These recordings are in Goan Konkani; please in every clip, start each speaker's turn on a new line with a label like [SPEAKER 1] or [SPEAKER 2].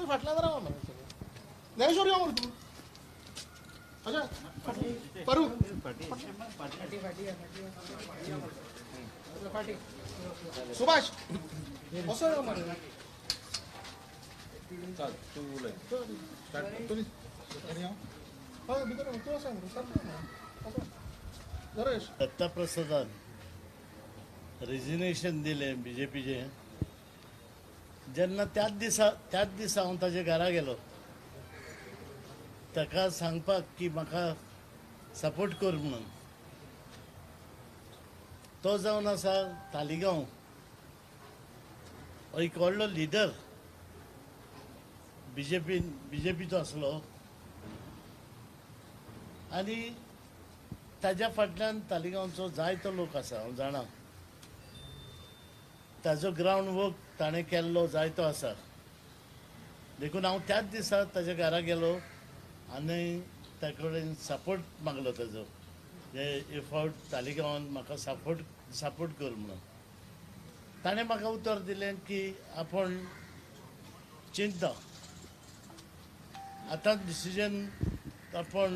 [SPEAKER 1] तुमी फाटल्यान रावा मरे सगळे. ज्ञानेश्वर यो मरे तूं. अच्छा फारूक सुभाष असो यो मरे.
[SPEAKER 2] चल तूं उलय.
[SPEAKER 1] हय भितर तूं वचो मरे. नरेश
[SPEAKER 3] दत्ताप्रसादान रेजिग्नेशन दिलें बीजेपीचें जेन्ना त्याच दिसा हांव ताजे घरा गेलो ताका सांगपाक की म्हाका सपोर्ट कर म्हणून. तो जावन आसा तालिगांव एक व्हडलो लिडर बीजेपीचो आसलो आनी ताज्या फाटल्यान तालिगांवचो जायतो लोक आसा. हांव जाणा ताजो ग्रावंड वर्क ताणें केल्लो जायतो आसा. देखून हांव त्याच दिसा ताज्या घरा गेलो आनी ताजे कडेन सपोर्ट मागलो ताजो, हे फावट तालिगांवान म्हाका सपोर्ट कर म्हणून. ताणें म्हाका उतर दिलें की आपूण चिंता आतां डिसिजन आपूण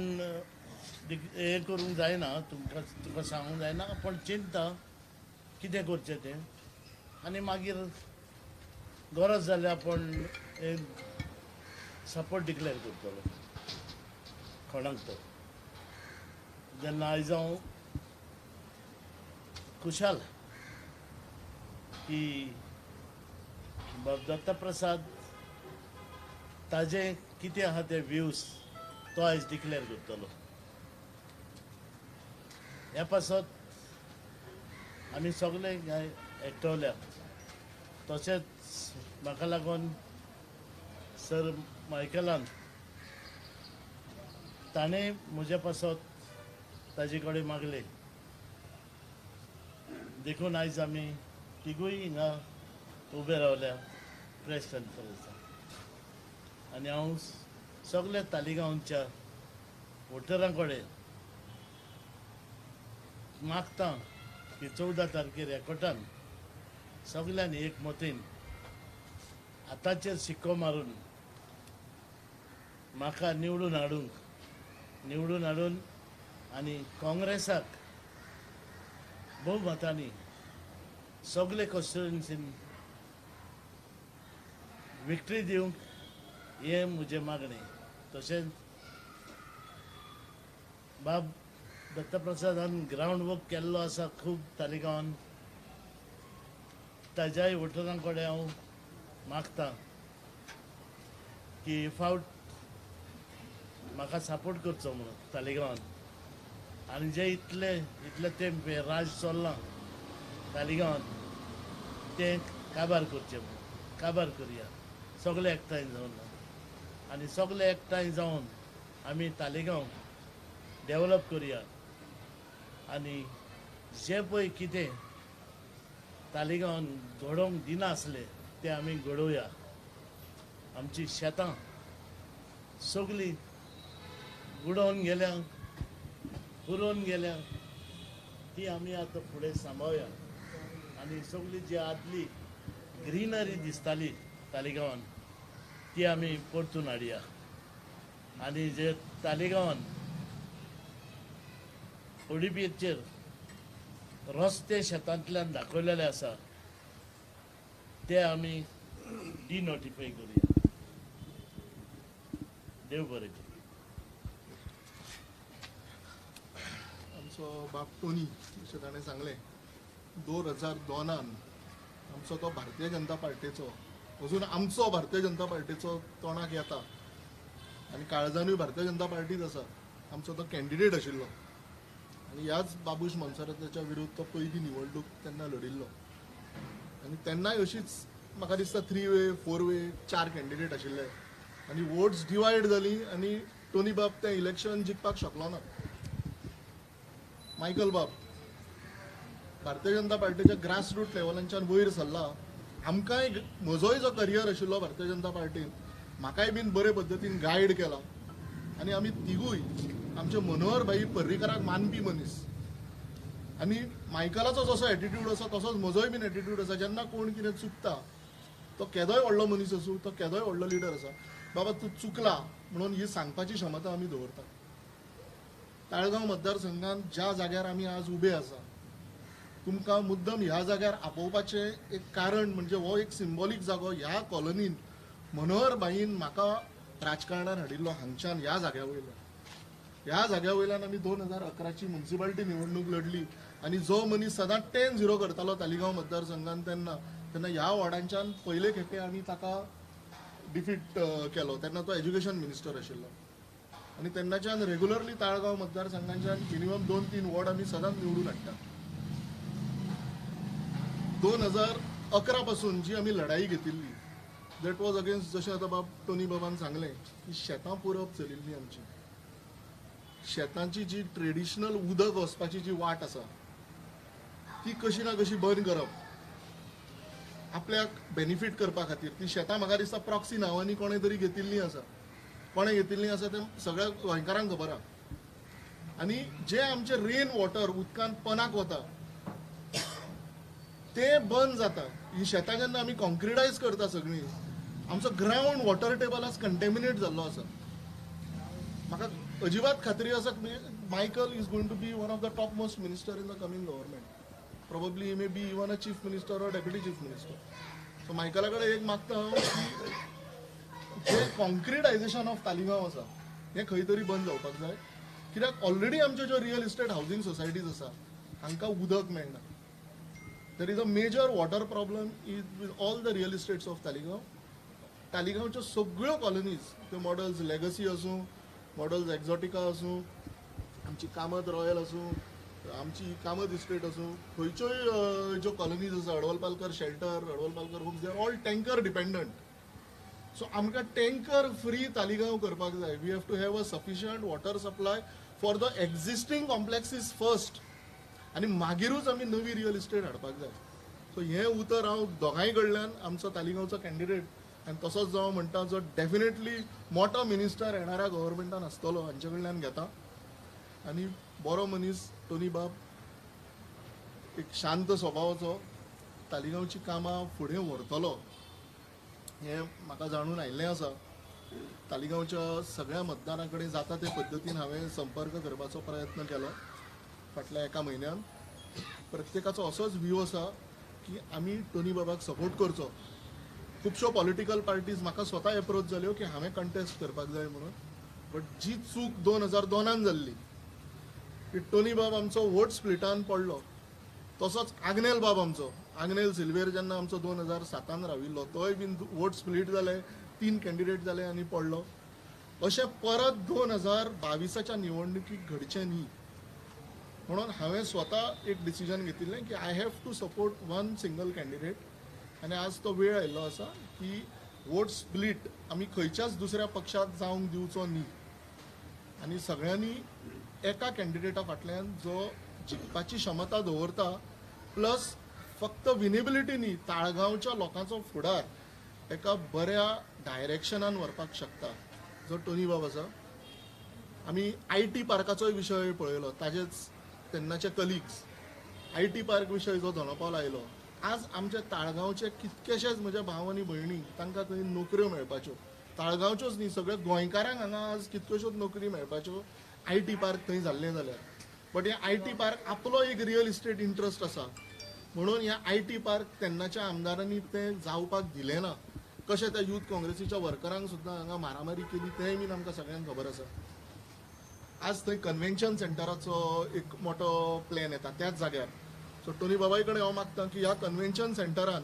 [SPEAKER 3] हें करूंक जायना, तुमकां तुका सांगूंक जायना, पूण चिंता कितें करचें तें आनी मागीर गरज जाल्यार आपूण सपोर्ट डिक्लेअर करतलो कोणाक तो. जेन्ना आयज हांव खुशाल की बाब दत्ताप्रसाद ताजें कितें आहा ते व्यूज तो आयज डिक्लेअर करतलो. ह्या पासत आमी सगळे एकटवल्या. तशेंच म्हाका लागून सर मायकलान ताणें म्हज्या पासत ताजे कडेन मागलें, देखून आयज आमी तिगूय हिंगा उबे रावल्या प्रेस कॉन्फरन्साक. आनी हांव सगल्या तालिगांवच्या वोटरां कडेन मागता की 14 तारखेर एकवटान सगल्यांनी एकमतीन आतांचेर शिक्को मारून म्हाका निवडून हाडून आनी काँग्रेसाक भोवमतांनी सगळे कॉन्स्टिट्युएन्सीन विक्ट्री दिवंक हें म्हजें मागणें. तशेंच बाब दत्ताप्रसादान ग्रावंड वर्क केल्लो आसा खूब तालिगांवान, ताज्याय वोटरां कडेन हांव मागता की फावट म्हाका सपोर्ट करचो म्हणून तालिगांवान. आनी जे इतले इतले तेंप राज चल्लां तालिगांवान तें काबार करचें म्हणून, काबार करया सगळे एकठांय जावन. आनी सगळे एकठांय जावन आमी तालिगांव डेवलप करया आनी जे पळय कितें तालिगांवान घडोवंक दिनासलें तें आमी घडोवया. आमची शेतां सगळीं बुडोवन गेल्या, पुरोवन गेल्या, ती आमी आतां फुडें सांबाळया. आनी सगळी जी आदली ग्रिनरी दिसताली तालिगांवान ती आमी परतून हाडया. आनी जे तालिगांवान ओडीपीचेर रस्ते शेतांतल्यान दाखयलेले आसा ते आमी डिनोटिफाय करुया. देव बरें करूं.
[SPEAKER 1] आमचो बाब टोनी जशें ताणें सांगलें 2002 आमचो तो भारतीय जनता पार्टीचो, अजून आमचो भारतीय जनता पार्टीचो तोंडाक येता आनी काळजानूय भारतीय जनता पार्टीच आसा. आमचो तो कॅन्डिडेट आशिल्लो आनी ह्याच बाबूश मोन्सेराताच्या विरुद्ध तो पयली निवडणूक तेन्ना लढिल्लो आनी तेन्नाय अशीच म्हाका दिसता 3 वे 4 वे 4 कॅन्डिडेट आशिल्ले आनी वोट्स डिवायड जाली आनी टोनी बाब तें इलेक्शन जिखपाक शकलो ना. मायकल बाब भारतीय जनता पार्टीच्या ग्रास रूट लेवलांच्यान वयर सरला. आमकांय म्हजोय जो करियर आशिल्लो भारतीय जनता पार्टीन म्हाकाय बीन बरे पद्दतीन गायड केला आनी आमी तिगूय आमचे मनोहर भाई पर्रीकराक मानपी मनीस आनी मायकलाचो जसो एटिट्यूड आसा तसोच म्हजोय बीन एटिट्यूड आसा. जेन्ना कोण कितें चुकता तो केदोय व्हडलो मनीस आसूं, तो केदोय व्हडलो लिडर आसा, बाबा तूं चुकला म्हणून ही सांगपाची क्षमता आमी दवरता. ताळगांव मतदारसंघात ज्या जाग्यार आमी आज उबे आसा, तुमकां मुद्दम ह्या जाग्यार आपोवपाचें एक कारण म्हणजे हो एक सिंबॉलीक जागो. ह्या कॉलनीन मनोहर भाईन म्हाका राजकारणान हाडिल्लो हांगच्यान, ह्या जाग्या वयल्यान. ह्या जाग्या वयल्यान आमी 2011ची मुन्सिपालिटी निवडणूक लढली आनी जो मनीस सदांच 10-0 करतालो तालिगांव मतदारसंघान तेन्ना तेन्ना ह्या वॉर्डांच्यान पयले खेपे आमी ताका डिफीट केलो. तेन्ना तो एज्युकेशन मिनिस्टर आशिल्लो आनी तेन्नाच्यान रेगुलरली ताळगांव मतदारसंघांच्यान मिनिमम 2-3 वॉर्ड आमी सदांच निवडून हाडटा. 2011 पासून जी आमी लढाई घेतिल्ली that was against, जशें आतां बाब टोनी बाबान सांगलें की शेतां पुरप चलिल्ली आमची. शेतांची जी ट्रेडिशनल उदक वचपाची जी वाट आसा ती कशी ना कशी बंद करप आपल्याक बेनिफीट करपा खातीर. ती शेतां म्हाका दिसता प्रॉक्सी नांवांनी कोणें तरी घेतिल्लीं आसा, कोणें घेतिल्लीं आसा तें सगळ्या गोंयकारांक खबर आसा. आनी जे आमचे रेन वॉटर उदकान पनाक वता तें बंद जाता. ही शेतां जेन्ना आमी कॉन्क्रिटायज करता सगळीं, आमचो ग्रावंड वॉटर टेबल आज कंटेमिनेट जाल्लो आसा. म्हाका अजिबात खात्री आसा Michael is going to be one of the top most minister in the coming government. Probably he may be even a chief minister or deputy chief minister. So मायकला कडेन एक मागता हांव की जे कॉन्क्रिटायजेशन ऑफ तालिगांव आसा हें खंय तरी बंद जावपाक जाय. कित्याक ऑलरेडी आमच्यो ज्यो रियल इस्टेट हावजींग सोसायटीज आसा हांकां उदक मेळना. There is a major water problem is with all the real estates of Taleigao. तालिगांवच्यो सगळ्यो कॉलनीज, त्यो मॉडल्स लेगसी आसूं, मॉडल्स एक्झॉटिका आसूं, आमची कामत रॉयल आसूं, आमची कामत इस्टेट आसूं, खंयच्योय ज्यो कॉलनीज आसा, Advalpalkar shelter, Advalpalkar homes, they are all tanker dependent. So आमकां टँकर फ्री तालिगांव करपाक जाय. We have to have a sufficient water supply for the existing complexes first आनी मागीरूच आमी नवी रियल इस्टेट हाडपाक जाय. सो हें उतर हांव दोगांय कडल्यान आमचो तालिगांवचो कॅन्डिडेट आनी तसोच जो हांव म्हणटा जो डेफिनेटली मोटो मिनिस्टर येणाऱ्या गव्हर्मेंटान आसतलो हांचे कडल्यान घेता. आनी बरो मनीस टोनी बाब, एक शांत स्वभावाचो, तालिगांवची कामां फुडें व्हरतलो हें म्हाका जाणून आयिल्लें आसा. तालिगांवच्या सगळ्या मतदारां कडेन जाता ते पद्दतीन हांवें संपर्क करपाचो प्रयत्न केलो फाटल्या एका म्हयन्यान. प्रत्येकाचो असोच व्यू आसा की आमी टोनी बाबाक सपोर्ट करचो. खुबश्यो पॉलिटिकल पार्टीज म्हाका स्वता एप्रोच जाल्यो की हांवें कंटेस्ट करपाक जाय म्हणून. बट जी चूक 2002 जाल्ली की टोनी बाब आमचो वोट स्प्लिटान पडलो, तसोच आग्नेल बाब आमचो, आग्नेल सिल्वेर जेन्ना आमचो 2007 राविल्लो तोय बीन वोट स्प्लीट जाले, 3 कॅन्डिडेट जाले आनी पडलो. अशें परत 2022च्या निवडणुकीक घडचें न्ही म्हणून हांवें स्वता एक डिसिजन घेतिल्लें की I have to support one single candidate. आनी आज तो वेळ आयिल्लो आसा की वोट स्प्लीट आमी खंयच्याच दुसऱ्या पक्षाक जावंक दिवचो न्ही आनी सगळ्यांनी एका कॅन्डिडेटा फाटल्यान जो जिखपाची क्षमता दवरता, प्लस फक्त विनेबिलिटी न्ही, ताळगांवच्या लोकांचो फुडार एका बऱ्या डायरेक्शनान व्हरपाक शकता जो टोनी बाब आसा. आमी I T पार्काचोय विशय पळयलो, ताजेच तेन्नाचे कलिग्स I T park विशय जो धोणोपावल आयलो, आज आमच्या ताळगांवचे कितकेशेच म्हजे भाव आनी भयणी तांकां थंय नोकऱ्यो मेळपाच्यो, ताळगांवच्योच न्ही सगळ्या गोंयकारांक हांगा आज कितक्योश्योच नोकरी मेळपाच्यो I T park थंय जाल्लें जाल्यार. बट हे I T park आपलो एक रियल इस्टेट इंट्रस्ट आसा म्हणून ह्या I T park तेन्नाच्या आमदारांनी तें जावपाक दिलें ना. कशें त्या यूथ काँग्रेसीच्या वर्करांक सुद्दां हांगा मारामारी केली तेंय बीन आमकां सगळ्यांक खबर आसा. आज थंय कन्व्हेन्शन सेंटराचो एक मोठो प्लॅन येता त्याच जाग्यार. सो टोनी बाबाय कडेन हांव मागता की ह्या कन्व्हेन्शन सेंटरान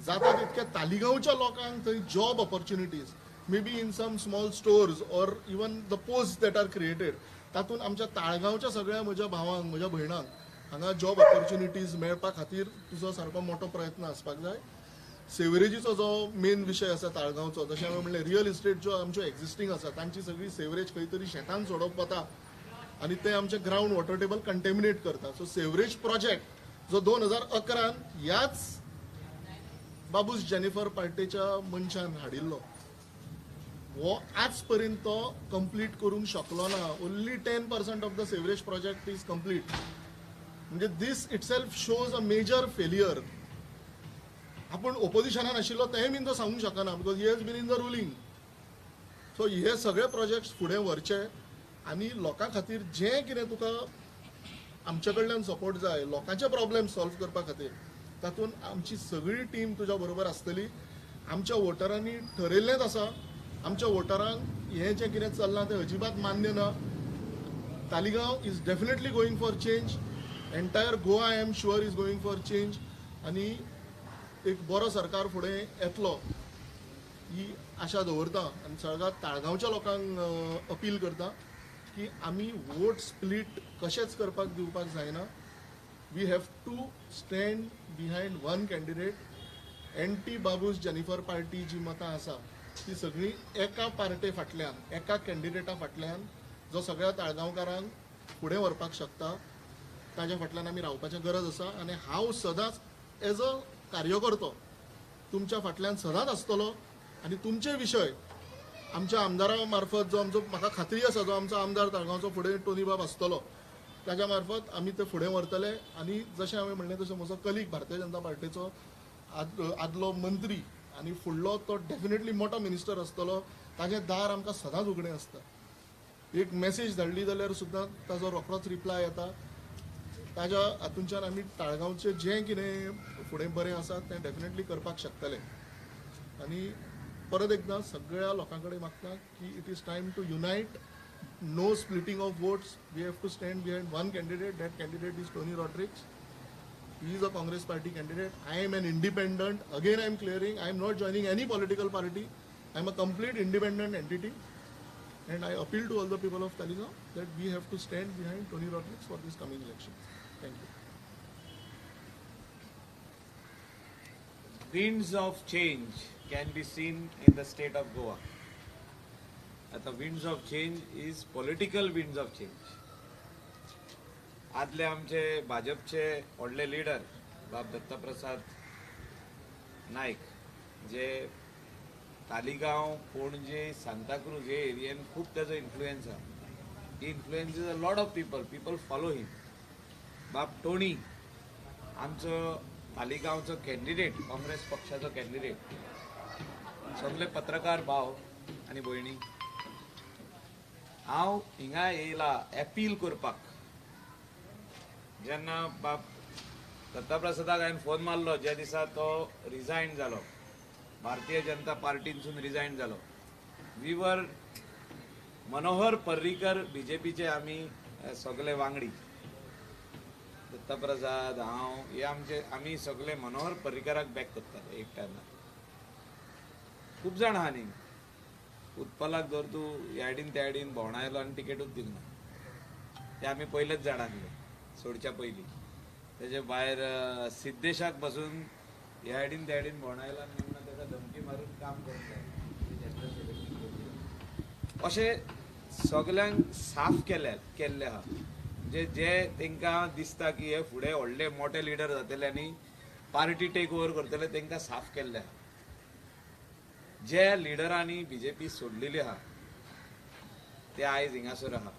[SPEAKER 1] जाता तितक्या तालिगांवच्या लोकांक थंय job opportunities, may be in some small stores or even the post that are created, तातूंत आमच्या ताळगांवच्या सगळ्या म्हज्या भावांक म्हज्या भयणांक हांगा जॉब ऑपॉर्च्युनिटीज मेळपा खातीर तुजो सारको मोठो प्रयत्न आसपाक जाय. सेवरेजीचो जो मेन विशय आसा ताळगांवचो, जशें हांवें म्हणलें रियल इस्टेट ज्यो आमच्यो एक्झिस्टींग आसा तांची सगळी सेवरेज खंय तरी शेतान सोडप वता आनी ते आमचें ग्रावंड वॉटर टेबल कंटेमिनेट करता. सो सेवरेज प्रोजेक्ट जो 2011 ह्याच बाबूस जेनिफर पार्टेच्या मनशान हाडिल्लो हो आज पर्यंत तो कंप्लीट करूंक शकलो ना. Only 10% of the sewerage project is complete. म्हणजे this itself shows a major failure. आपूण ओपोजिशनान आशिल्लो तेंय बीन तो सांगूंक शकना because he has been in the ruling. So हे सगळे प्रोजेक्ट्स फुडें व्हरचे आनी लोकां खातीर जें कितें तुका आमचे कडल्यान सपोर्ट जाय लोकांचे प्रॉब्लेम सॉल्व करपा खातीर तातूंत आमची सगळी टीम तुज्या बरोबर आसतली. आमच्या वोटरांनी ठरयल्लेंच आसा, आमच्या वोटरांक हें जें कितें चल्लां तें अजिबात मान्य ना. Taleigao is definitely going for change. Entire Goa I am sure is going for change. आनी एक बरो सरकार फुडें येतलो ही आशा दवरता आनी सगळ्या ताळगांवच्या लोकांक अपील करता की आमी वोट स्प्लीट कशेंच करपाक दिवपाक जायना. We have to stand behind one candidate. Anti Babush Jennifer party जी मतां आसा ती सगळीं एका पार्टे फाटल्यान, एका कॅन्डिडेटा फाटल्यान जो सगळ्या ताळगांवकारांक फुडें व्हरपाक शकता ताज्या फाटल्यान आमी रावपाची गरज आसा. आनी हांव सदांच एज अ कार्यकर्तो तुमच्या फाटल्यान सदांच आसतलो आनी तुमचे विशय आमच्या आमदारा मार्फत जो आमचो म्हाका खात्री आसा जो आमचो आमदार ताळगांवचो फुडें टोनी बाब आसतलो ताज्या मार्फत आमी ते फुडें व्हरतले. आनी जशें हांवें म्हणलें तशें म्हजो कलीग भारतीय जनता पार्टीचो आदलो मंत्री आनी फुडलो तो डेफिनेटली मोटो मिनिस्टर आसतलो, ताजें दार आमकां सदांच उगडें आसता. एक मॅसेज धाडली जाल्यार सुद्दां ताजो रोखडोच रिप्लाय येता. ताज्या हातूंच्यान आमी ताळगांवचें जें कितें फुडें बरें आसा तें डेफिनेटली करपाक शकतले. आनी परत एकदां सगळ्या लोकां कडेन मागता की it is time to unite. No splitting of votes. We have to stand behind one candidate. That candidate is Tony Rodrigues. He is a Congress party candidate. I am an independent. Again I am clearing, I am not joining any political party. I am a complete independent entity. And I appeal to all the people of Taleigao that we have to stand behind Tony Rodrigues for this coming election. Thank you.
[SPEAKER 2] Winds of change can be seen in the state of Goa. आता winds of change is political winds of change. आदले आमचे भाजपचे व्हडले लिडर बाब दत्तप्रसाद नायक जे तालिगांव, पणजे, सांताक्रूज हे एरियेन खूब ताजो इन्फ्लुएन्स आसा. He influences a lot of people, people follow him. बाब टोनी आमचो तालिगांवचो कॅन्डिडेट, काँग्रेस पक्षाचो कॅन्डिडेट. सगळे पत्रकार भाव आनी भयणी, हांव हिंगा येयला अपील करपाक. जेन्ना बाब दत्तप्रसादाक हांवें फोन मारलो ज्या दिसा तो रिजायन जालो, भारतीय जनता पार्टीनसून रिजायन जालो, we were Manohar Parrikar बीजेपीचे आमी सगळे वांगडी, दत्तप्रसाद, हांव, हे आमचे आमी सगळे मनोहर पर्रीकराक बॅक करताले एक टायमार. खूब जाण आहा न्ही, उत्पलाक जर तूं ह्या त्या आयडीन भोंवणायलो आनी तिकेटूच दिली ना, ते आमी पयलेच जाण आसले सोडच्या पयलीं. तेजे भायर सिद्धेशाक बसून ह्या आयडीन त्या आयडीन भोंवणायलो आनी निमणो ताका धमकी मारून काम करूंक जाय. अशें सगल्यांक साफ केल्लें आहा. म्हणजे जे तांकां दिसता की हे फुडें व्हडले मोठे लिडर जातले आनी पार्टी टेक ओवर करतले तांकां साफ केल्लें आहा. जे लिडरांनी बीजेपी सोडलेली आहा ते आयज हिंगासर आहा.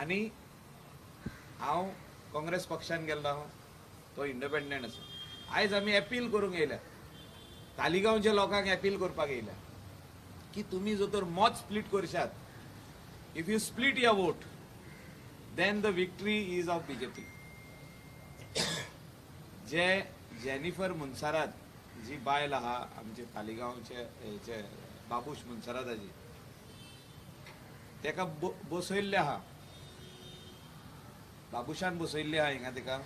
[SPEAKER 2] आनी हांव काँग्रेस पक्षान गेल्लो आहा, तो इंडिपेंडंट आसा. आयज आमी अपील करूंक येयल्या, तालिगांवच्या लोकांक अपील करपाक येयल्या की तुमी जर तर मत स्प्लीट करशात, if you split your vote then the victory is of BJP. जे जेनिफर मुन्सारात जी बायल आहा आमचे तालिगांवचे हेचे बाबूश मुन्साराताची, तेका बसयल्लें आहा, बाबूशान बसयल्लें आहा हिंगा. तेका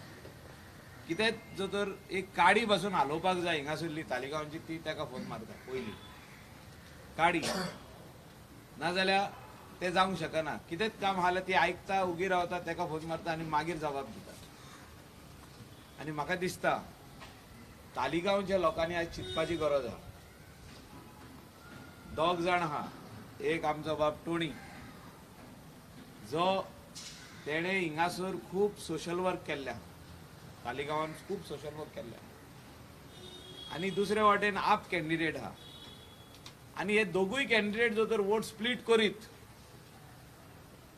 [SPEAKER 2] कितें जर तर एक काडी पासून हालोवपाक जाय हिंगासरली तालिगांवची, ती तेका फोन मारता पयली काडी, नाजाल्यार ते जावंक शकना. कितेंच काम आहा जाल्यार ती आयकता, उगी रावता, तेका फोन मारता आनी मागीर जबाब दिता. आनी म्हाका दिसता तालिगांवच्या लोकांनी आयज चिंतपाची गरज आहा. दोग जाण आहा, एक आमचो बाब टोणी जो तेणें हिंगासर खूब सोशल वर्क केल्लें आहा, तालिगांवान खूब सोशल वर्क केल्लें आहा. आनी दुसरे वाटेन आप कॅन्डिडेट आहा. आनी हे दोगूय कॅन्डिडेट जर तर वोट स्प्लीट करीत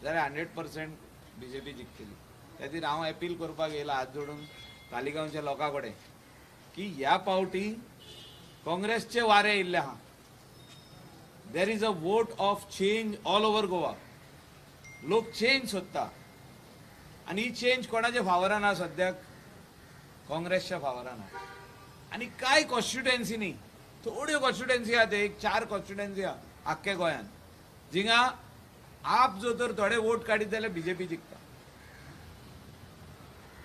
[SPEAKER 2] जाल्यार 100% बीजेपी जिखतली. त्या खातीर हांव अपील करपाक येयला हात जोडून तालिगांवच्या लोकां कडेन की ह्या पावटी काँग्रेसचे वारे येयल्ले आहा. There is a vote of change all over Goa. लोक चेंज सोदता आनी ही चेंज कोणाच्या फावरान आहा सद्याक? काँग्रेसच्या फावरान आहा. आनी कांय कॉन्स्टिट्युएन्सी न्ही, थोड्यो कॉन्स्टिट्युएन्सी आहा, ते एक 4 कॉन्स्टिट्युएन्सी आहा आख्ख्या गोंयांत जिंगा आप जो तर थोडे वोट काडीत जाल्यार बीजेपी जिखता.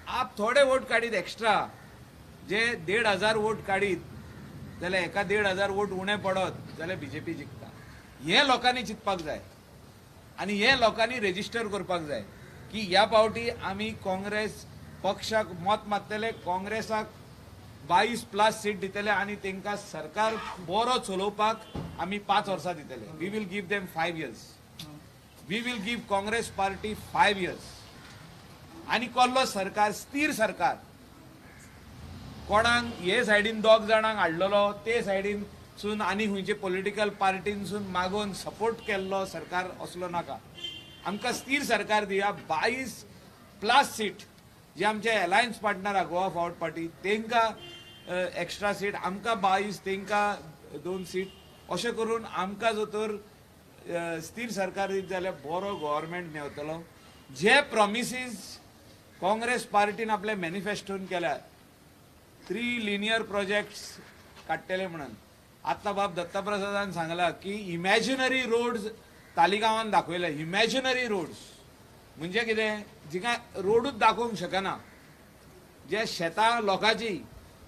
[SPEAKER 2] आप थोडे वोट काडीत एक्स्ट्रा, जे 1,500 वोट काडीत जाल्यार एका 1,500 वोट उणे पडत जाल्यार बीजेपी जिखता. हे लोकांनी चिंतपाक जाय आनी हे लोकांनी रेजिस्टर करपाक जाय की ह्या पावटी आमी काँग्रेस पक्षाक मत मारतले, काँग्रेसाक 22+ सीट दितले आनी तांकां सरकार बरो चलोवपाक आमी 5 वर्सां दितले. We will give them 5 years. We will give Congress party 5 years. आनी कसलो सरकार, स्थिर सरकार, कोणाक हे सायडीन 2 जाणांक हाडलेलो, ते सायडीनसून आनी खंयचे पॉलिटिकल पार्टीनसून मागोवन सपोर्ट केल्लो सरकार असलो नाका. आमकां स्थिर सरकार दिया. 22+ सीट जे आमचे अलायन्स पार्टनर आहा गोवा फॉरवर्ड पार्टी, तांकां एक्स्ट्रा सीट, आमकां 22, तांकां 2 सीट, अशें करून आमकां जो तर स्थिर सरकार दीत जाल्यार बरो गव्हर्मेंट मेवतलो. जे प्रॉमिसीस काँग्रेस पार्टीन आपल्या मॅनिफेस्टोन केल्या, 3 लिनियर प्रोजेक्ट्स काडटले म्हणून, आतां बाब दत्तप्रसादान सांगला की इमॅजिनरी रोड्स तालिगांवान दाखयले. इमॅजिनरी रोड्स म्हणजे कितें, जिका रोडूच दाखोवंक शकना, जे शेतां लोकांची,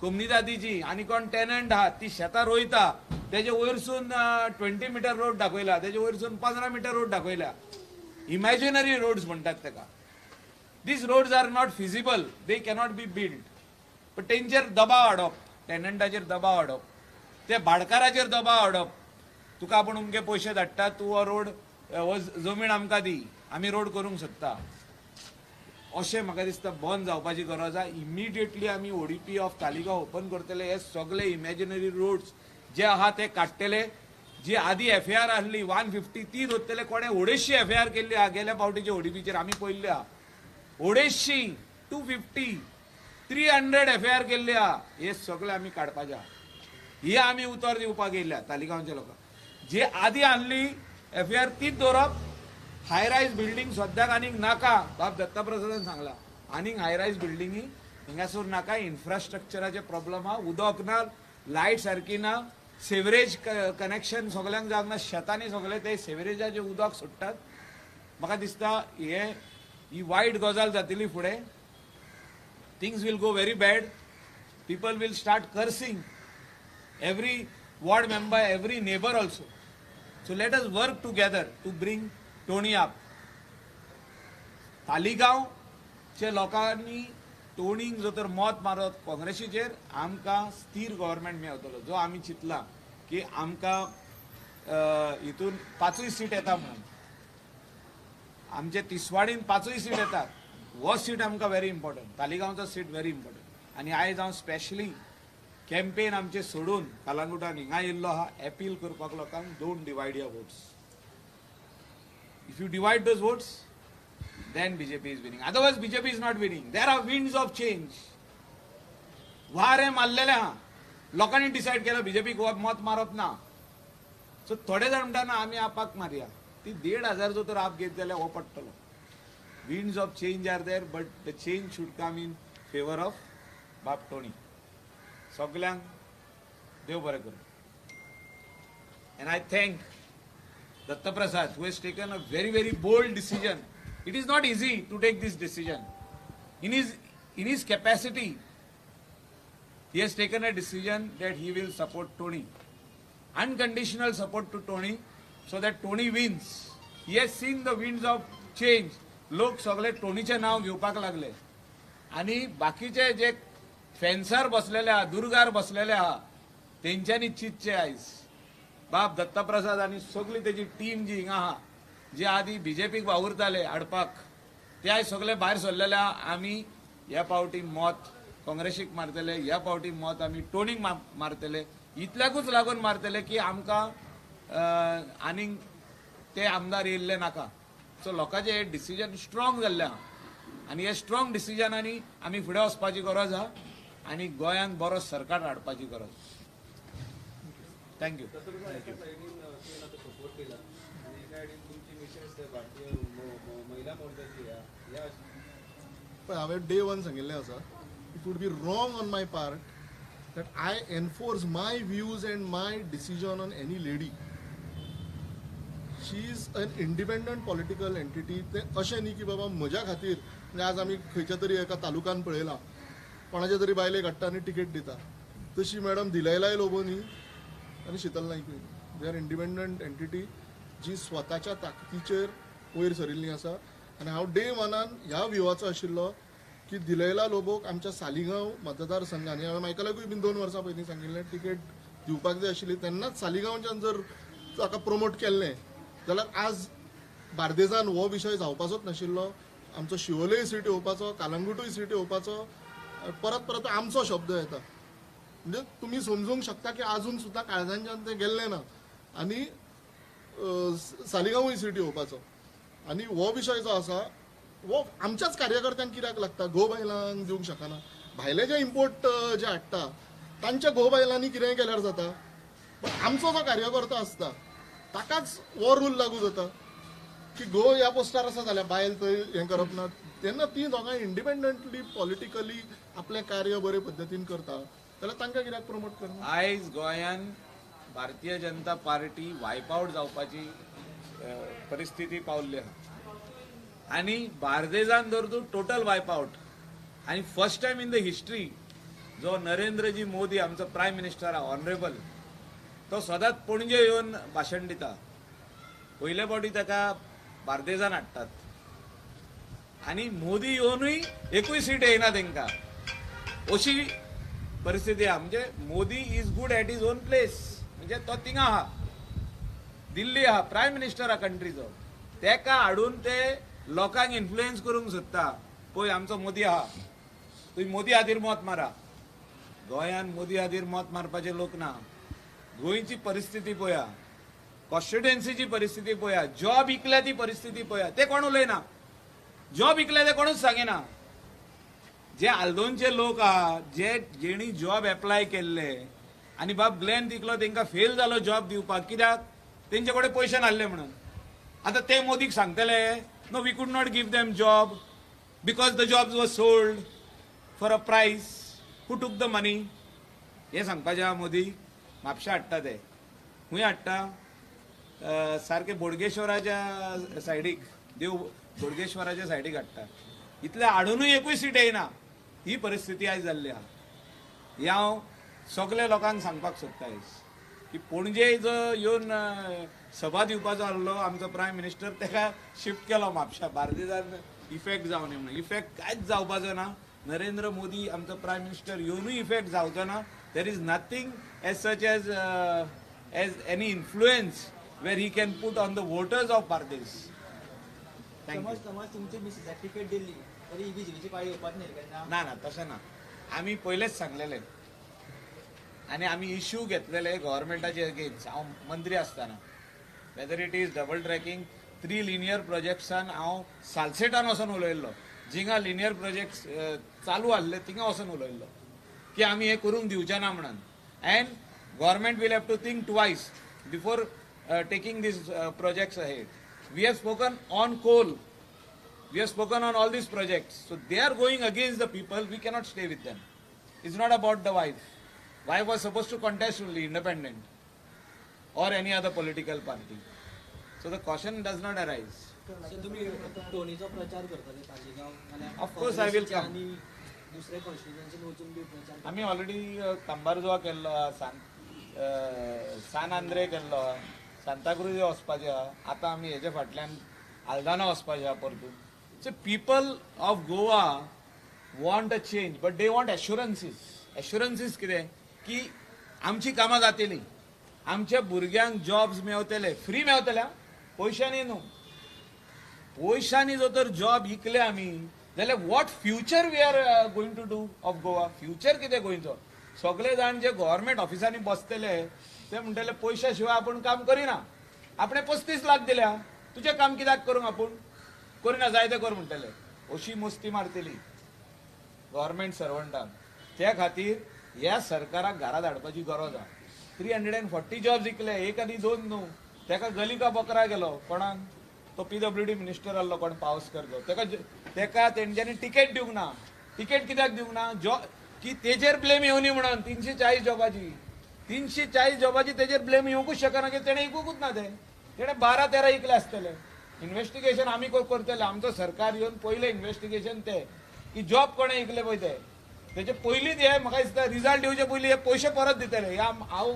[SPEAKER 2] कोमनिदादीची आनी कोण टेनंट आहा ती शेतां रोयता, तेजे वयरसून 20 मिटर रोड दाखयला, तेजे वयरसून 15 मिटर रोड दाखयला. इमॅजिनरी रोड्स म्हणटात ताका. These roads are not feasible, they cannot be built. पण तेंचेर दबाव हाडप, टेनंटाचेर दबाव हाडप, ते भाडकाराचेर दबाव हाडप, तुका आपूण अमके पयशे धाडटा, तूं हो रोड हो जमीन आमकां दी, आमी रोड करूंक शकता, अशें म्हाका दिसता बंद जावपाची गरज आहा. इमिडिएटली आमी ओडीपी ऑफ तालिगांव ओपन करतले. हे सगळे इमॅजिनरी रोड्स जे आहा ते काडटले. जी आदी एफआयआर आहली 150 ती दवरतले. कोणें 250 एफआयआर केल्ली आहा गेल्या पावटीचे ओडीपीचेर, आमी पळयल्ली आहा 250, 250, 300 एफआयआर केल्ली आहा. हे सगळे आमी काडपाचे आहा. हे आमी उतर दिवपाक येयल्या तालिगांवच्या लोकांक. जे आदी आणली एफआयआर तीच दवरप. हाय रायज बिल्डींग सद्याक आनीक नाका, बाब दत्तप्रसादान सांगला, आनीक हाय रायज बिल्डिंगी हिंगासर नाका. इन्फ्रास्ट्रक्चराचे प्रॉब्लम आहा, उदक ना, लायट सारकी ना, सेवरेज कनेक्शन सगल्यांक जावंक ना, शेतांनी सगळे ते सेवरेजाचे उदक सोडटात. म्हाका दिसता हे ही वायट गजाल जातली फुडें. Things will go very bad. People will start cursing every ward member, every neighbour also. So let us work together to bring Tony up. तालिगांवचे लोकांनी टोनीक जो तर मत मारत काँग्रेसीचेर, आमकां स्थिर गव्हर्मेंट मेळटलो. जो आमी चिंतला की आमकां हितून 5 सीट येता म्हणून, आमचे तिसवाडीन 5 सीट येतात, हो सीट आमकां व्हेरी इम्पॉर्टंट, तालिगांवचो सीट व्हेरी इम्पॉर्टंट. आनी आयज हांव स्पेशली कॅम्पेन आमचे सोडून कलांगुटान हिंगा येयल्लो आहा एपील करपाक लोकांक, don't divide your votes. If you divide those votes, then BJP is winning. Otherwise BJP is not winning. There are winds of change. वारे मारलेले आहा, लोकांनी डिसायड केला बीजेपी मत मारप ना. सो थोडे जाण म्हणटा ना आमी आपाक मारया, ती 1,500 जो तर आप घेत जाल्यार हो पडटलो. Winds of change are there, but the change should come in favour of बाब टोनी. सगल्यांक देव बरें करूं. And I thank Dattaprasad who has taken a very very bold decision. It is not easy to take this decision. In his capacity, he has taken a decision that he will support Tony. Unconditional support to Tony, so that Tony wins. He has seen the winds of change. लोक सगळे टोनीचे नाव घेवपाक लागले आनी बाकीचे जे फेन्सार बसलेले आहा, दुर्गार बसलेले आहा, तेंच्यांनी चिंतचे आयज बाब दत्तप्रसाद आनी सगळी तेजी टीम जी हिंगा आहा, जे आदी बीजेपीक वावुरताले हाडपाक, ते आयज सगळे भायर सरलेले आहा. आमी ह्या पावटी मत काँग्रेसीक मारतले, ह्या पावटी मत आमी टोनीक मारतले. इतल्याकूच लागून मारतले की आमकां आनीक ते आमदार येयल्ले नाका. सो लोकांचे हे डिसिजन स्ट्रॉंग जाल्ले आहा आनी हे स्ट्रॉंग डिसिजनांनी आमी फुडें वचपाची गरज आहा. आनी गोंयांत बरो सरकार हाडपाची गरज. Thank you.
[SPEAKER 1] पण हांवें डे वन सांगिल्लें आसा, it would be wrong on my part that I enforce my views and my decision on any lady. She is an independent political entity. तें अशें न्ही की बाबा म्हज्या खातीर, म्हणजे आज आमी खंयच्या तरी एका तालुक्यान पळयलां कोणाच्या तरी बायलेक हाडटा आनी तिकेट दिता, तशी मॅडम दिलैलाय लोबो न्ही आनी शीतल नायकूय. They are independent entity जी स्वताच्या ताकदीचेर वयर सरिल्ली आसा. आनी हांव डे वनान ह्या व्युवाचो आशिल्लो की दिलैला लोबोक आमच्या सालिगांव मतदारसंघान, हांवें मायकलाकूय बीन 2 वर्सां पयलीं सांगिल्लें तिकेट दिवपाक जाय आशिल्ली, तेन्नाच सालिगांवच्यान जर ताका प्रमोट केल्लें जाल्यार आज बार्देजान हो विशय जावपाचोच नाशिल्लो. आमचो शिवोलेय सीट येवपाचो, कालंगुटूय सीट येवपाचो, परत परत आमचो शब्द येता. म्हणजे तुमी समजूंक शकता की आजून सुद्दां काळजांच्यान तें गेल्लें ना आनी सालिगांवूय सीट येवपाचो. आनी हो विशय जो आसा हो आमच्याच कार्यकर्त्यांक कित्याक लागता, घोव बायलांक दिवंक शकना. भायले जे इम्पोर्ट जे हाडटा तांच्या घोव बायलांनी कितेंय केल्यार जाता, पण आमचो जो कार्यकर्तो आसता ताकाच हो रूल लागू जाता की घोव ह्या पोस्टार आसा जाल्यार बायल थंय हें करप ना. तेन्ना ती दोगांय इंडिपेंडंटली पॉलिटिकली आपलें कार्य बरे पद्दतीन करता जाल्यार तांकां कित्याक प्रमोट करना.
[SPEAKER 2] आयज गोंयान भारतीय जनता पार्टी वायप आवट जावपाची परिस्थिती पावल्ली आसा आनी बार्देजान जर तूं टोटल वायप आवट. आनी first time in the history जो नरेंद्रजी मोदी आमचो प्रायम मिनिस्टर आहा ऑनरेबल, तो सदांच पणजे येवन भाशण दिता. पयले फावटी ताका बार्देजान हाडटात आनी मोदी येवनूय एकूय सीट येयना तांकां, अशी परिस्थिती आहा. म्हणजे Modi is good at his own place, म्हणजे तो थिंगा आहा, दिल्ली आहा, प्रायम मिनिस्टर आहा कंट्रीचो, तेका हाडून ते लोकांक इन्फ्लुएन्स करूंक सोदता. पळय आमचो मोदी आहा, तुमी मोदी खातीर मत मारा. गोंयान मोदी खातीर मत मारपाचे लोक ना. गोंयची परिस्थिती पळया, कॉन्स्टिट्युएन्सीची परिस्थिती पळया, जॉब इकल्या ती परिस्थिती पळया, ते कोण उलयना. जॉब इकल्या ते कोणूच सांगिना. जे आल्दोनचे लोक आहा, जे जेणी जॉब एप्लाय केल्ले आनी बाब ग्लॅन तिकलो तांकां फेल जालो जॉब दिवपाक, कित्याक तेंचे कडेन पयशे नासले म्हणून. आतां ते मोदीक सांगतले no we could not give them job because the jobs was sold for a price, who took the money. हें सांगपाचें आहा मोदी. म्हापशा हाडटा ते, खंय हाडटा, सारके बोडगेश्वराच्या सायडीक, देव बोडगेश्वराच्या सायडीक हाडटा. इतले हाडुनूय एकूय सीट येयना. ही परिस्थिती आयज जाल्ली आहा. हें हांव सगल्या लोकांक सांगपाक सोदता आयज की पणजे जो येवन सभा दिवपाचो आसलो आमचो प्रायम मिनिस्टर, ताका शिफ्ट केलो म्हापशा, बार्देजान इफेक्ट जावं न्ही म्हणून. इफेक्ट कांयच जावपाचो ना. नरेंद्र मोदी आमचो प्रायम मिनिस्टर येवनूय इफेक्ट जावचो ना. There is nothing as such as as any influence where he can put on the voters of Bardez.
[SPEAKER 4] समज समज तुमची मिसेसाक तिकेट दिली तरी बीजेपीची पाळी येवपाच न्ही केन्ना.
[SPEAKER 2] ना ना तशें ना. आमी पयलेच सांगलेले आनी आमी इश्यू घेतलेले गव्हर्मेंटाचे अगेन्स्ट. हांव मंत्री आसतना whether it is double tracking 3 linear प्रोजेक्ट्सान हांव सालसेटान वचोन उलयल्लो, जिंगा लिनियर प्रोजेक्ट्स चालू आहले थिंगा वचोन उलयल्लो की आमी हें करूंक दिवचे ना म्हणून. And government will have to think twice before taking these projects ahead. We have spoken on coal, we have spoken on all these projects. So they are going against the people, we cannot stay with them. It's not about the wife. Wife was supposed to contest only independent or any other political party. So the caution does not arise.
[SPEAKER 4] So तुम्ही टोनीचो प्रचार करतले Taleigao?
[SPEAKER 2] Of course I will come.
[SPEAKER 4] दुसरे कॉन्स्टिट्युएन्सीन वचून बी प्रचार?
[SPEAKER 2] आमी ऑलरेडी कंबारजोवा केल्लो, सान आंद्रे केल्लो, सांताक्रूज वचपाचें आहा. आतां आमी हेजे फाटल्यान आल्दाना वचपाचें आहा परतून. So people of Goa want a change, but they want assurances. Assurances कितें की आमची कामां जातली, आमच्या भुरग्यांक जॉब्स मेवतले, फ्री मेवतले, पयशांनी न्हू. पयशांनी जर तर जॉब इकले आमी जाल्यार what future we are going to do of Goa? Future कितें गोंयचो? सगळे जाण जे गव्हर्मेंट ऑफिसांनी बसतले ते म्हणटले पयशा शिवाय आपूण काम करिना. आपणें 35 लाख दिल्या, तुजें काम कित्याक करूंक आपूण करिना, जाय तें कर म्हणटले. अशी मस्ती मारतली गव्हर्मेंट सर्वंटान. त्या खातीर ह्या सरकाराक घरा धाडपाची गरज आसा. 340 जॉब्स इकले, एक आनी दोन न्हू. तेका गली का बकरा गेलो कोणाक, तो PWD minister आहलो कोण पावसकर, तो तेका तेंच्यांनी टिकेट दिवंक ना. टिकेट कित्याक दिवंक ना, जॉब की तेजेर ब्लेम येवनी म्हणून. 340 जॉबाची, 340 जॉबाची तेजेर ब्लेम येवंकूच शकना की तेणें इकूंकूच ना. ते तेणें 12-13 इकले आसतले. इन्वेस्टिगेशन आमी करतले, आमचो सरकार येवन पयलें इन्वेस्टिगेशन ते की जॉब कोणें इकले पळय ते तेजे पयलींच हे म्हाका दिसता रिजल्ट येवचे पयलीं हे पयशे परत दितले. हे हांव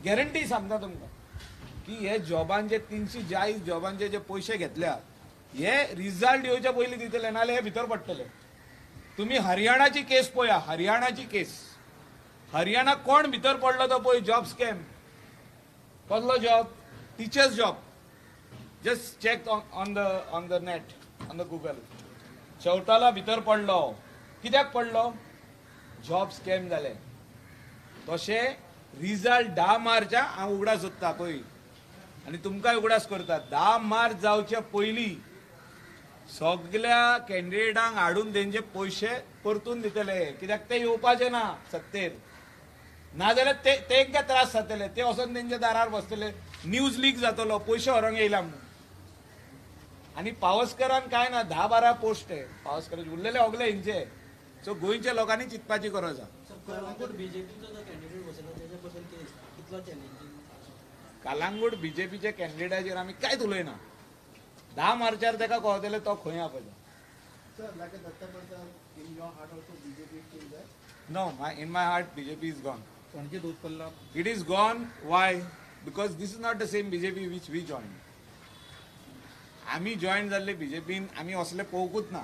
[SPEAKER 2] गॅरंटी सांगता तुमकां की हे जॉबांचे 340 जॉबांचे जे पयशे घेतल्या हे रिजल्ट येवचे पयलीं दितले, नाजाल्यार हे भितर पडटले. तुम्ही हरियाणाची केस पळया, हरियाणाची केस, हरियाणा कोण भितर पडलो तो पळय, जॉब स्कॅम. कसलो job? Teachers job. Just check on the net, on the Google. Chautala भितर पडलो, कित्याक पडलो? जॉब स्कॅम जाले. तशें रिजल्ट 10 मार्चा हांव उगडास सोदता पळय आनी तुमकांय उगडास करता, 10 मार्च जावचे पयलीं सगल्या कॅन्डिडेटांक हाडून तेंचे पयशे परतून दितले. कित्याक ते येवपाचे ना सत्तेर, नाजाल्यार ते तेंकां त्रास जातले, ते वचोन तेंच्या दारार बसतले, न्यूज लीक जातलो, पयशे व्हरूंक येयला म्हणून. आनी पावसकरान कांय ना, 10-12 पोस्ट पावसकर उरलेले सगळे हेंचे. सो गोंयच्या लोकांनी चिंतपाची गरज आसा. कालांगूट बीजेपीच्या कॅन्डिडेटाचेर आमी कांयच उलयना. 10 मार्चार तेका कळतलें तो खंय आसा पळय. No, in my heart BJP is gone. It is gone. Why? Because this is not the same BJP which we joined. आमी जॉयन जाल्ले बीजेपीन आमी असले पळोवंकूच ना.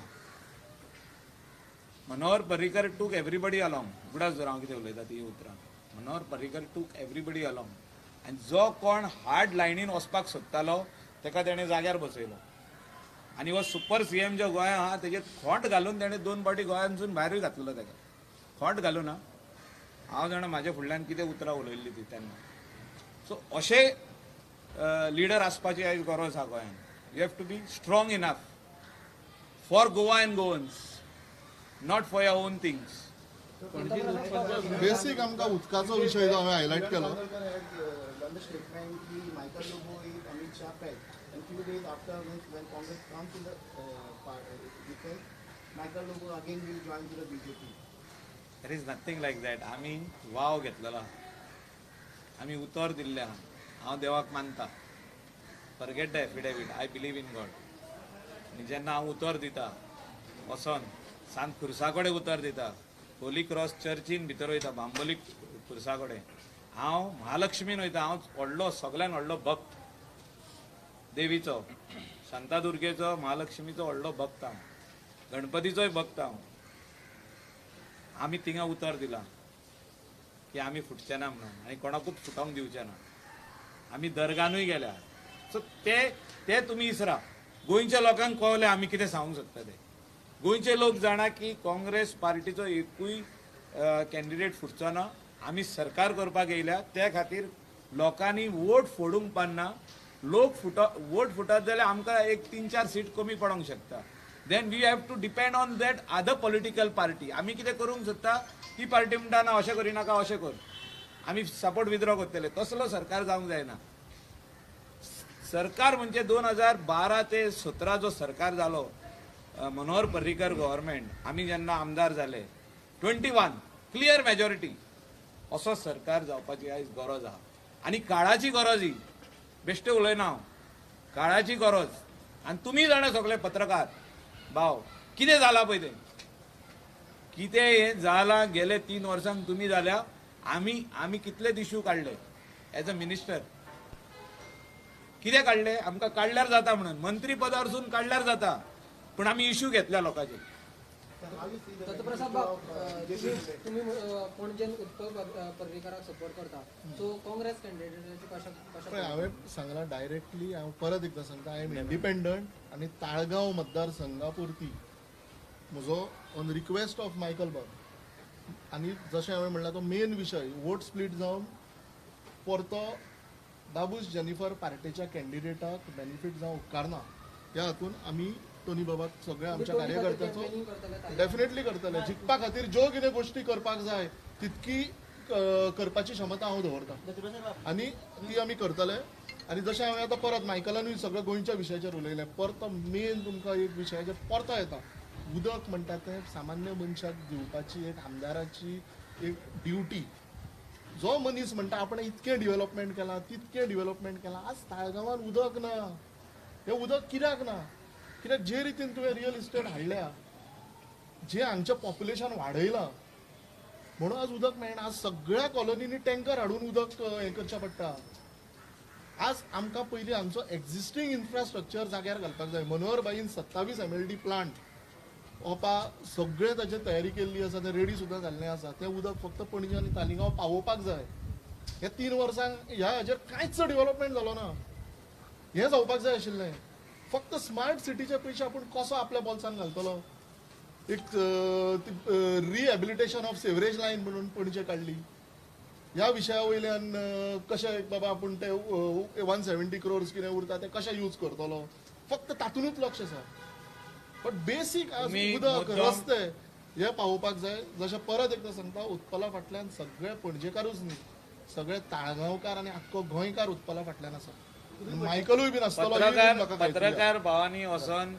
[SPEAKER 2] Manohar Parrikar took everybody along. उगडास दवर हांव कितें उलयता ती उतरां. Manohar Parrikar took everybody along आनी जो कोण हार्ड लायनीन वचपाक सोदतालो तेका तेणें जाग्यार बसयलो. आनी हो सुपर सीएम जो गोंया आहा तेजेर खोंट घालून तेणें 2 फावटी गोंयांतसून भायरूय घातलेलो तेका खोंट घालून. हा हांव जाणा म्हाज्या फुडल्यान कितें उतरां उलयल्ली ती तेन्ना. सो अशे लिडर आसपाची आयज गरज आहा गोंयांत. You have to be strong enough for Goa and Goans, not for your own things.
[SPEAKER 1] Basic आमकां उदकाचो विशय जो हांवें हायलायट केलो.
[SPEAKER 2] There is nothing like that. आमी वाव घेतलेलो, आमी उतर दिल्लें आहा. हांव देवाक मानता, forget the affidavit, I believe in God. आनी जेन्ना हांव उतर दिता वचोन सांत खुर्सा कडेन उतर दिता, होली क्रॉस चर्चीन भितर वयता, बांबोली खुर्सा कडेन, हांव महालक्ष्मीन वयता. हांव व्हडलो, सगळ्यान व्हडलो भक्त देवीचो, शांतादुर्गेचो, महालक्ष्मीचो व्हडलो भक्त हांव, गणपतीचोय भक्त हांव. आमी थिंगा उतर दिलां की आमी फुटचे ना म्हणून आनी कोणाकूच फुटोवंक दिवचे ना. आमी दर्गानूय गेल्या. सो ते ते तुमी इसरा. गोंयच्या लोकांक कळलें आमी कितें सांगूंक सोदता ते. गोंयचे लोक जाणा की काँग्रेस पार्टीचो एकूय कॅन्डिडेट फुटचो ना. आमी सरकार करपाक येयल्या, त्या खातीर लोकांनी वोट फोडूंक पान्ना. लोक वोट फुटत जाल्यार आमकां एक 3-4 सीट कमी पडोंक शकता. Then we have to depend on that other political party. आमी कितें करूंक सोदता ती पार्टी म्हणटा ना अशें करिनाका अशें कर, आमी सपोर्ट विथड्रॉ करतले. तसलो सरकार जावंक जायना. सरकार म्हणजे 2012 ते 17 जो सरकार जालो मनोहर पर्रीकर गव्हर्मेंट, आमी जेन्ना आमदार जाले 21 क्लियर मेजॉरिटी, असो सरकार जावपाची आयज गरज आहा आनी काळाची गरज. ही बेश्टें उलयना हांव, काळाची गरज. आनी तुमी जाणा सगळे पत्रकार भाव कितें जालां पळय तें, कितें हें जालां गेले 3 वर्सांक तुमी जाल्या. आमी आमी कितले इशू काडले एज अ मिनिस्टर, कितें काडले? आमकां काडल्यार जाता म्हणून मंत्री पदावरसून काडल्यार जाता, पूण आमी इशू घेतल्या लोकांचे.
[SPEAKER 5] दत्तप्रसाद बाब, तुम्ही पणजेन उत्पल पर्रीकराक सपोर्ट करता, सो काँग्रेस कॅन्डिडेटाची कशें?
[SPEAKER 1] हांवें सांगलां डायरेक्टली, हांव परत एकदां सांगता, I am independent आनी ताळगांव मतदारसंघा पुरती म्हजो ऑन रिक्वेस्ट ऑफ मायकल बाब. आनी जशें हांवें म्हणलां तो मेन विशय वोट स्प्लीट जावन परतो दाबूस जेनिफर पार्टेच्या कॅन्डिडेटाक बेनिफीट जावं उपकारना. ह्या हातून आमी टोनी बाबाक सगळ्या आमच्या
[SPEAKER 5] टोनी खातीर
[SPEAKER 1] कार्यकर्त्यांचो
[SPEAKER 5] campaigning करतले.
[SPEAKER 1] डेफिनेटली करतले. जिखपा खातीर ज्यो कितें गोश्टी करपाक जाय तितकी करपाची क्षमता हांव दवरता
[SPEAKER 4] दत्तप्रसाद बाब,
[SPEAKER 1] आनी ती आमी करतले. आनी जशें हांवें आतां परत मायकलानूय सगळ्या गोंयच्या विशयाचेर उलयलें, परतो मेन तुमकां एक विशयाचेर परतो येता. उदक म्हणटा तें सामान्य मनशाक दिवपाची एक आमदाराची एक ड्युटी. जो मनीस म्हणटा आपणें इतकें डिवेलपमेंट केलां, तितकें डिवेलपमेंट केलां, आज ताळगांवान उदक ना. हें उदक कित्याक ना? कित्याक जे रितीन तुवें रियल इस्टेट हाडल्या, जे हांगचें पॉप्युलेशन वाडयलां, म्हणून आज उदक मेळना. आज सगळ्या कॉलनींनी टँकर हाडून उदक हें करचें पडटा. आज आमकां पयलीं आमचो एक्झिस्टींग इन्फ्रास्ट्रक्चर जाग्यार घालपाक जाय. मनोहर बाईन 27 MLD plant ओपा सगळें ताची तयारी केल्ली आसा, तें रेडी सुद्दां जाल्लें आसा. तें उदक फक्त पणजे आनी तालिगांव पावोवपाक जाय. ह्या 3 वर्सांक ह्या हाजेर कांयच डिवेलपमेंट जालो ना. हें जावपाक जाय आशिल्लें. फक्त स्मार्ट सिटीचे पयशे आपूण कसो आपल्या बोल्सान घालतलो. एक रिहॅबिलिटेशन ऑफ सेवरेज लायन म्हणून पणजे काडली. ह्या विशया वयल्यान कशें बाबा आपूण ते 170 क्रोर्स कितें उरता ते कशें यूज करतलो, फक्त तातूंतच लक्ष आसा. बट बेसीक आज
[SPEAKER 2] तुमी
[SPEAKER 1] उदक,
[SPEAKER 2] मुद्दम-
[SPEAKER 1] रस्ते हे पावोवपाक जाय. जशें परत एकदां सांगता, उत्पला फाटल्यान सगळे पणजेकारूच न्ही, सगळे ताळगांवकार आनी आख्खो गोंयकार उत्पला फाटल्यान आसा. मायकलूय बीन आसतलो, हेय बीन
[SPEAKER 2] पत्रकार
[SPEAKER 1] म्हाका खात्री आहा.
[SPEAKER 2] पत्रकार भावांनी वचोन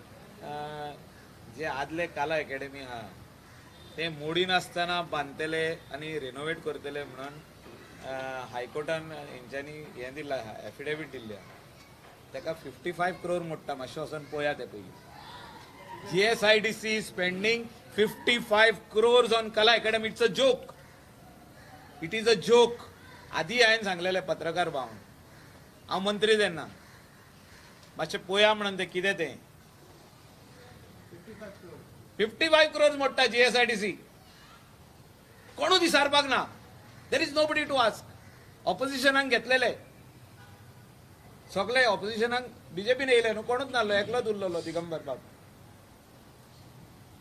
[SPEAKER 2] जे आदले कला एकेडमी आहा ते मोडिनासतना बांदतले आनी रिनोवेट करतले म्हणून हायकोर्टान हेंच्यांनी हें दिलां, एफिडेवीट दिल्ली आहा. ताका 55 क्रोर मोडटा. मातशें वचोन पळया तें पयलीं. GSIDC spending 55 crores on Kala Academy, it's a joke, it is a joke. आदी हांवें सांगलेलें पत्रकार भावन, हांव मंत्री तेन्ना, मातशें पळया म्हणून तें कितें तें 55 क्रोर्स मोडटा जीएसआयडीसी. कोणूच विचारपाक ना. There is nobody to ask. ऑपोजिशनाक घेतलेले सगळे, ऑपोजिशनाक बीजेपीन येयले न्हू, कोणूच नासलो, एकलोच उरलेलो दिगंबर बाब.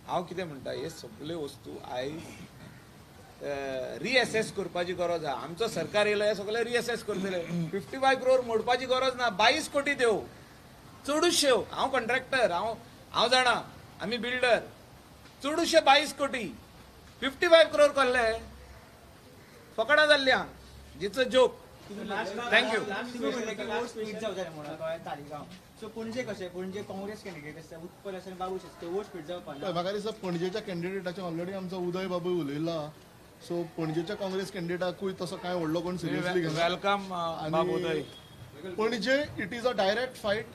[SPEAKER 2] हांव कितें म्हणटा, हे सगळे वस्तू आयज रिएसेस करपाची गरज आहा. आमचो सरकार येयलो, हे सगळे रिएसेस करतले. 55 क्रोर मोडपाची गरज ना. 22 कोटी देव चडूचशे. हांव कॉन्ट्रॅक्टर, हांव हांव जाणा, आमी बिल्डर. चडूचशे 22 कोटी, 55 क्रोर कसले फकडां जाल्ली आहा. It's a joke. Thank you.
[SPEAKER 4] तुम्ही म्हणले की वोट स्प्लीट जावं जाय म्हणून कळ्ळें तालिगांव. सो पणजे कशें? पणजे काँग्रेस कॅन्डिडेट आसता, उत्पल आसा आनी बाबूश आसा, ते वोट स्प्लीट जावपा ना?
[SPEAKER 1] पळय, म्हाका दिसता पणजेच्या कॅन्डिडेटाचें ऑलरेडी आमचो उदय बाबूय उलयला. सो पणजेच्या काँग्रेस कॅन्डिडेटाकूय तसो कांय व्हडलो कोण सिरियसली घेना.
[SPEAKER 2] Welcome बाब उदय.
[SPEAKER 1] Panaji it is a direct fight.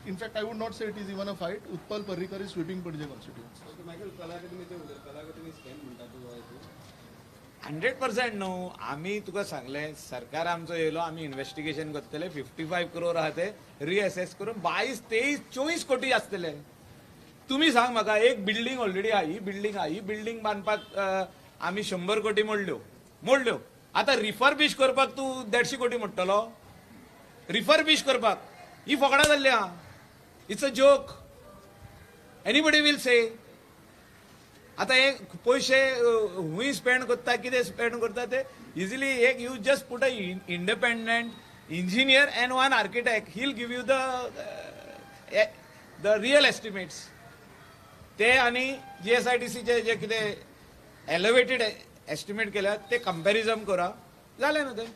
[SPEAKER 1] In fact, I would not say it is even a fight. Utpal Parrikar is sweeping Panaji constituency.
[SPEAKER 6] Michael, कला अकादमीचे उलय, कला अकादमी स्कॅम म्हणटा तूं तूं.
[SPEAKER 2] 100% न्हू. आमी तुका सांगलें, सरकार आमचो येयलो, आमी इन्व्हेस्टिगेशन करतले. 55 क्रोर आहा ते रिएसेस करून 22, 23, 24 कोटी आसतले. तुमी सांग म्हाका, एक बिल्डींग ऑलरेडी आहा, ही बिल्डींग आहा, ही बिल्डींग बांदपाक आमी 100 कोटी मोडल्यो मोडल्यो. आतां रिफर्बिश करपाक तूं 150 कोटी मोडटलो रिफर्बिश करपाक? ही फकडां जाल्ली आहा. It's a joke, anybody will say. आता हे पयशे हुंय स्पेंड करता, कितें स्पेंड करता ते इजिली एक you just put a independent engineer and one architect, he'll give you the real estimates. ते आनी जीएसआयडीसीचे जे कितें एलिवेटेड एस्टिमेट केल्यात ते कंपॅरिझन करा, जालें न्हू ते.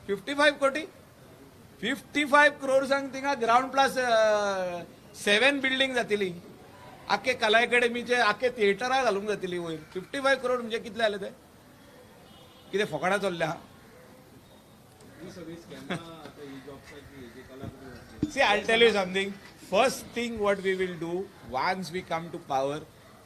[SPEAKER 2] 55 कोटी, 55 क्रोर्सांक थिंगा ग्रावंड प्लस 7 बिल्डींग जातली. आख्खे कला एकेडमीचे आख्खे थिएटरां घालूंक जातली वयर. 55 करोड म्हणजे कितले जाले ते? कितें फकडां चल्ल्या?
[SPEAKER 6] ही सगळी स्कॅमां आतां ही जॉब्साची जी कला अकादमी.
[SPEAKER 2] See, I'll tell you something. First thing what we will do once we come to power,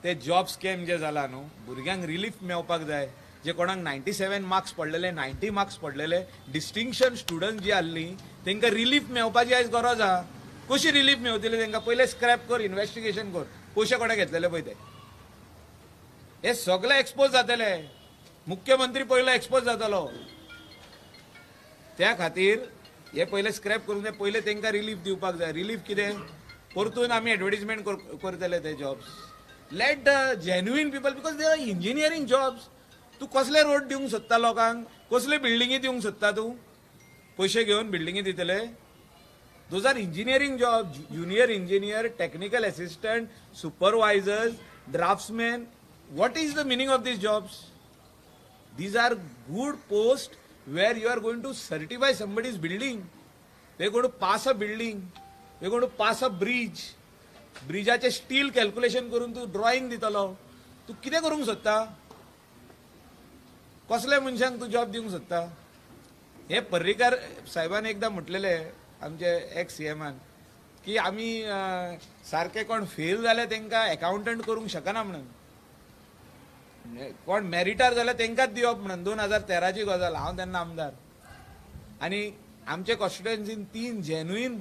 [SPEAKER 2] ते जॉब स्कॅम जे जाला न्हू, भुरग्यांक रिलीफ मेळपाक जाय. जे कोणाक 97 मार्क्स पडलेले, 90 मार्क्स पडलेले, डिस्टिंक्शन स्टुडंट जी आहली, तांकां रिलीफ मेळपाची आयज गरज आहा. कशी रिलीफ मेवतली तांकां? पयले स्क्रॅप कर, इन्व्हेस्टिगेशन कर, पयशे कोणे घेतलेले पळय ते. हे सगळे एक्सपोज जातले. मुख्यमंत्री पयलो एक्सपोज जातलो. त्या खातीर हे पयले स्क्रॅप करूंक जाय. पयले तांकां रिलीफ दिवपाक जाय. रिलीफ कितें? परतून आमी एडवर्टीजमेंट करतले ते jobs. Let the genuine people, because they are engineering jobs. तूं कसले रोड दिवंक सोदता लोकांक? कसले बिल्डिंगी दिवंक सोदता तूं? पयशे घेवन बिल्डिंगी दितले? Those are engineering job, junior engineer, technical assistant, supervisors, draftsman. What is the meaning of these jobs? These are good post where you are going to certify somebody's building. They going to pass a building, they going to pass a bridge. ब्रिजाचे steel calculation करून तूं ड्रॉइंग दितलो. तूं कितें करूंक सोदता? कसल्या मनशांक तूं जॉब दिवंक सोदता? हे पर्रीकार साहेबान एकदां म्हटलेलें आमचे एक्स सीएमान की आमी सारके कोण फेल जाले तांकां एकाउंटंट करूंक शकना म्हणून, कोण मेरिटार जाल्यार तांकांच दिवप म्हणून. 2013ची गजाल, हांव तेन्ना आमदार आनी आमचे कॉन्स्टिट्युएन्सीन 3 जेन्युइन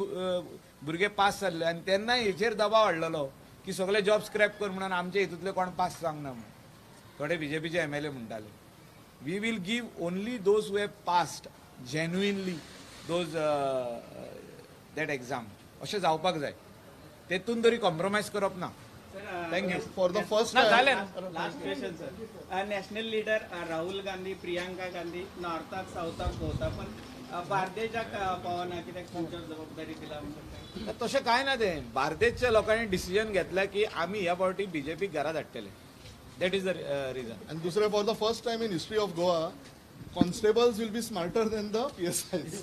[SPEAKER 2] भुरगे पास जाल्ले आनी तेन्ना हेचेर दबाव हाडलेलो की सगळे जॉब स्क्रॅप कर म्हणून, आमचे हितूंतले कोण पास जावंक ना म्हणून. थोडे बीजेपीचे एमएलए म्हणटाले we will give only those who have passed genuinely those that exam. अशें जावपाक जाय, तेतून तरी कॉम्प्रोमायज करप ना. Thank you.
[SPEAKER 1] For the first
[SPEAKER 2] ना जालें ना.
[SPEAKER 7] Last question sir, national leader Rahul Gandhi, Priyanka Gandhi नॉर्थाक सावथाक भोंवता, पण बार्देजाक पावना कित्याक? तुमच्यावर जबाबदारी दिला म्हणून शकता?
[SPEAKER 2] तशें कांय ना, तें बार्देजच्या लोकांनी डिसिजन घेतला की आमी ह्या फावटी बीजेपीक घरा धाडटले. That is the reason.
[SPEAKER 1] And दुसरें, for the first time in history of Goa, constables will be smarter than the PSIs.